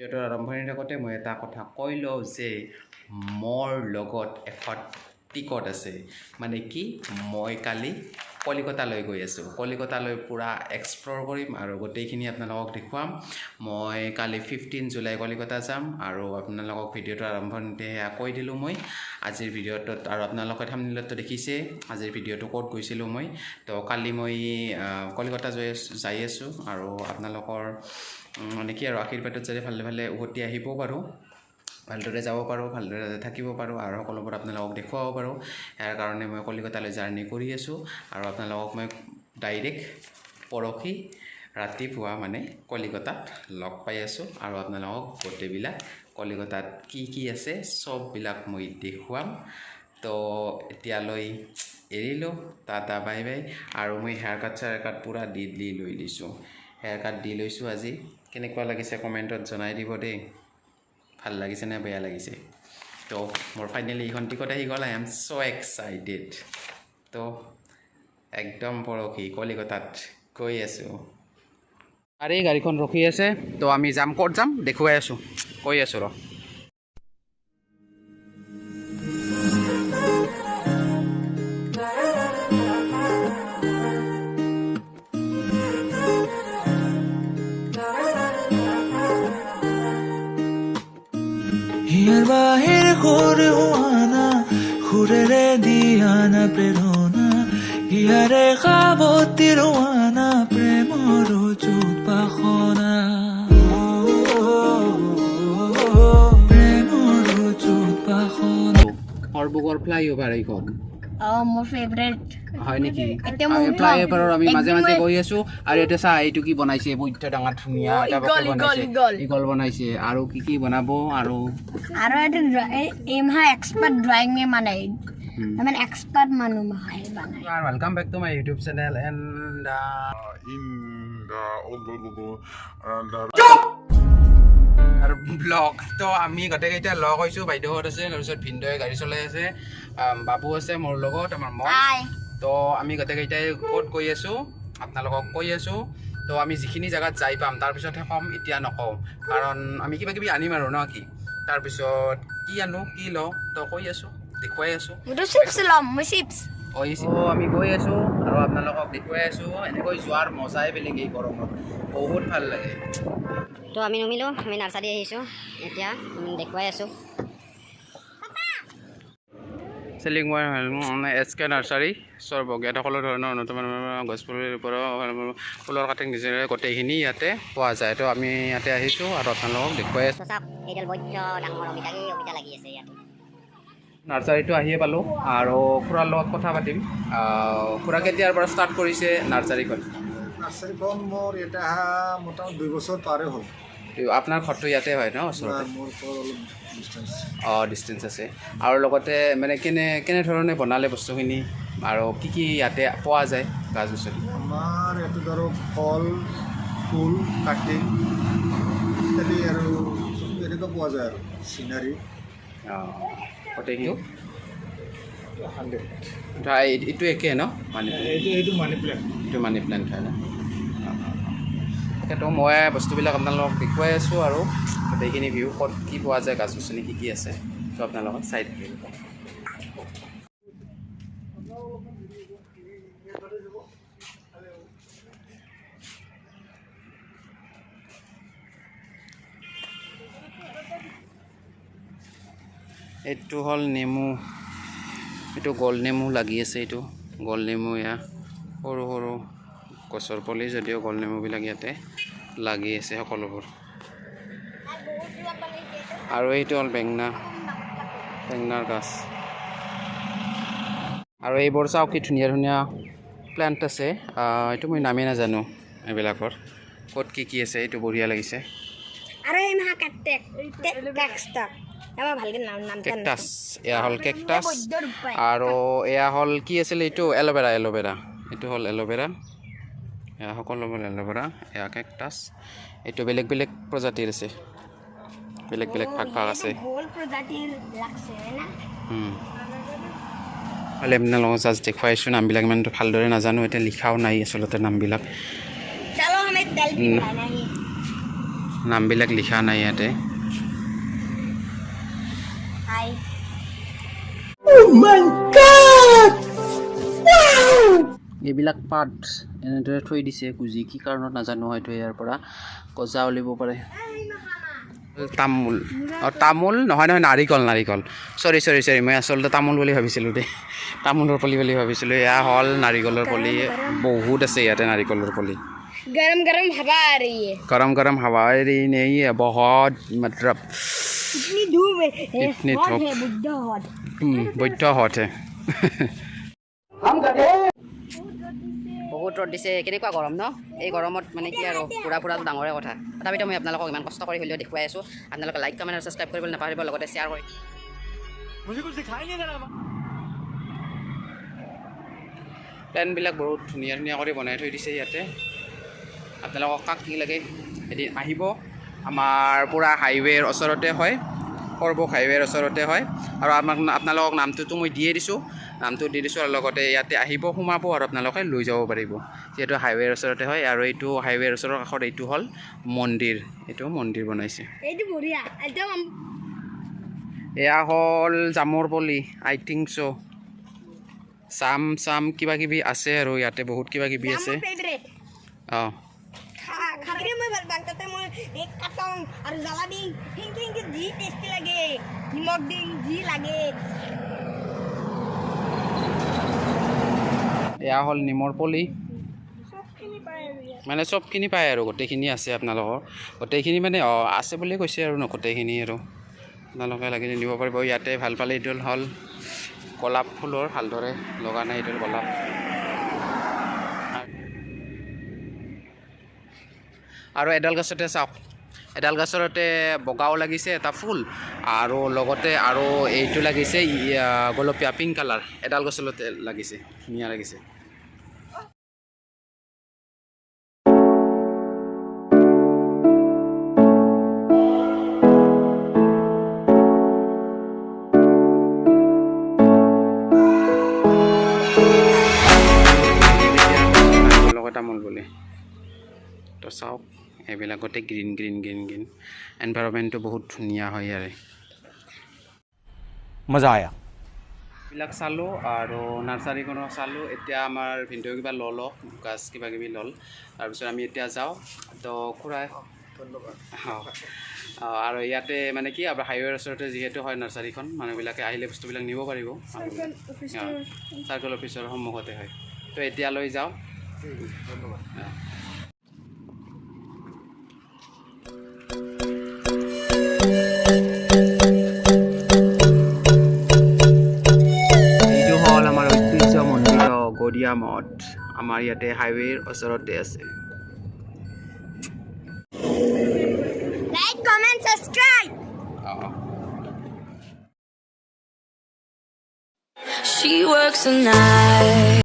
ভিডিঅ'টোৰ আৰম্ভণিৰ আগতে মই এটা কথা কৈ লওঁ যে মোৰ লগত এখন টিকট আছে। মানে কি, মই কালি কলিকতালৈ গৈ আছোঁ। কলিকতালৈ পূৰা এক্সপ্ল'ৰ কৰিম আৰু গোটেইখিনি আপোনালোকক দেখুৱাম। মই কালি 15 জুলাই কলিকতা যাম আৰু আপোনালোকক ভিডিঅ'টোৰ আৰম্ভণিতে সেয়া কৈ দিলোঁ মই আজিৰ ভিডিঅ'টোত। আৰু আপোনালোকে থাম্বনেইলতো দেখিছে আজিৰ ভিডিঅ'টো ক'ত গৈছিলোঁ মই। তো কালি মই কলিকতা যাই আছোঁ আৰু আপোনালোকৰ মানে কি আৰু আশীৰ্বাদত যাতে ভালে ভালে উভতি আহিব পাৰোঁ, ভালদৰে যাব পাৰোঁ, ভালদৰে থাকিব পাৰোঁ আৰু সকলোবোৰ আপোনালোকক দেখুৱাব পাৰোঁ। ইয়াৰ কাৰণে মই কলিকতালৈ জাৰ্ণি কৰি আছোঁ আৰু আপোনালোকক মই ডাইৰেক্ট পৰহি ৰাতিপুৱা মানে কলিকতাত লগ পাই আছোঁ আৰু আপোনালোকক গোটেইবিলাক কলিকতাত কি কি আছে চববিলাক মই দেখুৱাম। তো এতিয়ালৈ এৰিলোঁ, টাটা বাই বাই। আৰু মই হেয়াৰ কাট চেয়াৰ কাট পূৰা দি দি লৈ লৈছোঁ, হেয়াৰ কাট দি লৈছোঁ আজি। কেনেকুৱা লাগিছে কমেণ্টত জনাই দিব দেই, ভাল লাগিছে নে বেয়া লাগিছে। তো মোৰ ফাইনেলি এইখন টিকট আহি গ'ল, I am so excited. তো একদম পৰহি কলিকতাত গৈ আছোঁ। আৰু এই গাড়ীখন ৰখি আছে, তো আমি যাম, ক'ত যাম দেখুৱাই আছোঁ, কৈ আছোঁ ৰ। হিয়াৰ বাহিৰ সুৰ হোৱানা, সুৰেৰে দিয়ানা প্ৰেৰণা, হিয়াৰে সাৱতি ৰোৱানা প্ৰেমৰ অযুত বাসনা, প্ৰেমৰ অযুত বাসনা। সৰভোগৰ ফ্লাইঅভাৰ এইখন। অ, মোৰ ফেভৰেট। হয় নেকি? এতিয়া আমি মোৰ ফ্লাইঅভাৰৰ আমি মাজে মাজে একদম গৈ আছো। আৰু ইয়াতে চা, এইটো কি বনাইছে, বৈদ্য ডাঙৰ ধুনীয়া এটা ইগল, বনাইছে, ইগল, ইগল। ইগল বনাইছে। আৰু কি কি বনাব আৰু। আৰু এইটো এই মাহা এক্সপাৰ্ট ড্ৰয়িং মানে মানে এক্সপাৰ্ট মানুহ মাহাই বনায়। আৰু welcome back to my YouTube channel and in the আৰু ব্লগ। তো আমি গোটেইকেইটা লগ হৈছোঁ, বাইদেউহঁত আছে, তাৰপিছত ভিনদেউৱে গাড়ী চলাই আছে, বাবু আছে মোৰ লগত, আমাৰ মন। হাই। তো আমি গোটেইকেইটাই ক'ত গৈ আছোঁ আপোনালোকক কৈ আছোঁ। তো আমি যিখিনি জেগাত যাই পাম তাৰপিছতহে ক'ম, এতিয়া নকওঁ, কাৰণ আমি কিবা কিবি আনিম আৰু ন কি, তাৰপিছত কি আনো কি লওঁ তো কৈ আছোঁ, দেখুৱাই আছোঁ। মইতো চিপছ ল'ম, মই চিপছ। আমি গৈ আছোঁ আৰু আপোনালোকক দেখুৱাই আছোঁ। এনেকৈ যোৱাৰ মজাই বেলেগ, এই গৰমত বহুত ভাল লাগে। তো আমি নমিলোঁ, আমি নাৰ্চাৰী আহিছোঁ, এতিয়া দেখুৱাই আছোঁ। চেলিং এছ কে নাৰ্চাৰী সৰভোগ। ইয়াত সকলো ধৰণৰ উন্নত মানৰ গছপুলিৰ ওপৰত ফুলৰ কাটিং নিজেৰে গোটেইখিনি ইয়াতে পোৱা যায়। তো আমি ইয়াতে আহিছোঁ আৰু আপোনালোকক দেখুৱাই আছোঁ। তো চাওক, এইডাল বৈদ্য ডাঙৰ অমিতা, এই অমিতা লাগি আছে ইয়াতে। নাৰ্চাৰীটো আহিয়ে পালোঁ আৰু খুৰাৰ লগত কথা পাতিম। খুৰা কেতিয়াৰ পৰা ষ্টাৰ্ট কৰিছে নাৰ্চাৰীখন? নাৰ্চাৰীখন মোৰ ইয়াতে অহা মোটামুটি 2 বছৰ পাৰে হ'ল। আপোনাৰ ঘৰটো ইয়াতে হয় ন ওচৰতে? মোৰ ঘৰ অলপ ডিষ্টেঞ্চ। অঁ, ডিষ্টেঞ্চ আছে। আৰু লগতে মানে কেনেধৰণে বনালে বস্তুখিনি আৰু কি কি ইয়াতে পোৱা যায় গছ গছনি? আমাৰ ইয়াতে ধৰক ফল ফুল কাটিং ইত্যাদি আৰু এনেকুৱা পোৱা যায় আৰু চিনাৰী। অঁ, গোটেইখিনি 100। এইটো একে ন মানি প্লেণ্ট? এইটো মানি প্লেণ্ট। এইটো মানি প্লেণ্ট হয় ন? তাকেতো মই বস্তুবিলাক আপোনালোকক দেখুৱাই আছোঁ আৰু গোটেইখিনি ভিউ ক'ত কি পোৱা যায়, গছ গছনি কি কি আছে, তো আপোনালোকক চাই থাকিব। এইটো হ'ল নেমু, এইটো গোল নেমু লাগি আছে, এইটো গোল নেমু। এয়া সৰু সৰু গছৰ পুলি যদিও গোল নেমুবিলাক ইয়াতে লাগি আছে সকলোবোৰ। আৰু এইটো হ'ল বেঙেনা, বেঙেনাৰ গছ। আৰু এইবোৰ চাওক কি ধুনীয়া ধুনীয়া প্লেণ্ট আছে। এইটো মই নামেই নাজানো এইবিলাকৰ, ক'ত কি কি আছে, এইটো বঢ়িয়া লাগিছে। আৰু এই মাহা কেকটা, আমাৰ ভালকে নাম কেকটাছ, এয়া হ'ল কেকটাছ। আৰু এয়া হ'ল কি আছিল এইটো, এল'ভেৰা, এল'ভেৰা, এইটো হ'ল এল'ভেৰা। এয়া সকলোবোৰ এল'ভেৰা, এয়া কেকটাছ। এইটো বেলেগ বেলেগ প্ৰজাতিৰ আছে, বেলেগ বেলেগ ভাগ ভাগ আছে। গোল প্ৰজাতিৰ লাগছে না। হ'লে আপোনালোকক জাষ্ট দেখুৱাইছোঁ, নামবিলাক ইমান ভালদৰে নাজানো, এতিয়া লিখাও নাই আচলতে নামবিলাক। চলো, আমি তেল भी बनाना है। নামবিলাক লিখা নাই ইয়াতে। হাই। এইবিলাক পাত এনেদৰে থৈ দিছে গুজি, কি কাৰণত নাজানো, হয়তো ইয়াৰ পৰা গজা ওলিব পাৰে। তামোল, অঁ, তামোল নহয়, নহয়, নাৰিকল, নাৰিকল। চৰি, চৰি, চৰি, মই আচলতে তামোল বুলি ভাবিছিলোঁ দেই, তামোলৰ পুলি বুলি ভাবিছিলোঁ। এয়া হ'ল নাৰিকলৰ পুলি, বহুত আছে ইয়াতে নাৰিকলৰ পুলি। गरम गरम हवा आ रही है। गरम गरम हवा आ रही नहीं है, बहुत मतलब इतनी धूप है। इतनी हॉट धूप। है, बुद्ध हॉट। বৈদ্য হট হে। বহুত ৰ'দ দিছে, কেনেকুৱা গৰম ন? এই গৰমত মানে কি আৰু ঘূৰা ফুৰাটো ডাঙৰে কথা। তথাপিতো মই আপোনালোকক ইমান কষ্ট কৰি হ'লেও দেখুৱাই আছোঁ। আপোনালোকে লাইক, কমেণ্ট আৰু ছাবস্ক্ৰাইব কৰিবলৈ নাপাহৰিব, লগতে শ্বেয়াৰ কৰি প্লেনবিলাক বহুত ধুনীয়া ধুনীয়া কৰি বনাই থৈ দিছে ইয়াতে। আপোনালোকক কাক কি লাগে এদিন আহিব। আমাৰ পূৰা হাইৱেৰ ওচৰতে হয়, সৰভোগ হাইৱেৰ ওচৰতে হয়। আৰু আমাক আপোনালোকক নামটোতো মই দিয়ে দিছোঁ, নামটো দি দিছোঁ। আৰু লগতে ইয়াতে আহিব, সোমাব আৰু আপোনালোকে লৈ যাব পাৰিব, যিহেতু হাইৱেৰ ওচৰতে হয়। আৰু এইটো হাইৱেৰ ওচৰৰ কাষত এইটো হ'ল মন্দিৰ, এইটো মন্দিৰ বনাইছে। এইটো বঢ়িয়া একদম। এয়া হ'ল জামৰ পুলি, আই থিংক চ'। চাম চাম কিবা কিবি আছে আৰু ইয়াতে বহুত কিবা কিবি আছে। ফেভৰেট। অঁ। খাই মই ভাল পাওঁ। তাতে মই এই কাটং আৰু জ্বালা দিং, সেনকে সেনকে যি টেষ্টি লাগে, নিমখ দিং, যি লাগে। এয়া হ'ল নিমৰ পুলি। মানে চবখিনি পায় আৰু গোটেইখিনি আছে আপোনালোকৰ, গোটেইখিনি মানে অঁ আছে বুলি কৈছে আৰু ন, গোটেইখিনি আৰু আপোনালোকে লাগিলে নিব পাৰিব ইয়াতে। ভাল পালে। এইটো হ'ল গোলাপ ফুলৰ, ভালদৰে লগা নাই, এইটো গোলাপ। আৰু এডাল গছতে চাওক, এডাল গছতে বগাও লাগিছে এটা ফুল আৰু লগতে আৰু এইটো লাগিছে গোলপীয়া পিংক কালাৰ, এডাল গছতে লাগিছে, ধুনীয়া লাগিছে। লগত তামোল বুলি তো চাওক, এইবিলাক গোটেই গ্ৰীণ গ্ৰীণ গ্ৰীণ গ্ৰীণ, এনভাইৰমেণ্টটো বহুত ধুনীয়া হয় ইয়াৰে। मज़ा आया। এইবিলাক চালোঁ আৰু নাৰ্চাৰীখনো চালোঁ। এতিয়া আমাৰ ভিনদেউ কিবা ল'ল, গাছ কিবা কিবি ল'ল। তাৰপিছত আমি এতিয়া যাওঁ। তো খুৰাই ধন্যবাদ। অঁ, আৰু ইয়াতে মানে কি আপোনাৰ হাইৱেৰ ওচৰতে যিহেতু হয় নাৰ্চাৰীখন, মানুহবিলাকে আহিলে বস্তুবিলাক নিব পাৰিব। চাৰ্কল অফিচৰ সন্মুখতে হয়। তো এতিয়ালৈ যাওঁ। ঠিক আছে, ধন্যবাদ। অঁ। এইটো হ'ল আমাৰ ঐতিহ্যমণ্ডিত গৰীয়া মঠ, আমাৰ ইয়াতে হাইৱেৰ ওচৰতে আছে। Like, comment, subscribe. অঁ। She works the night.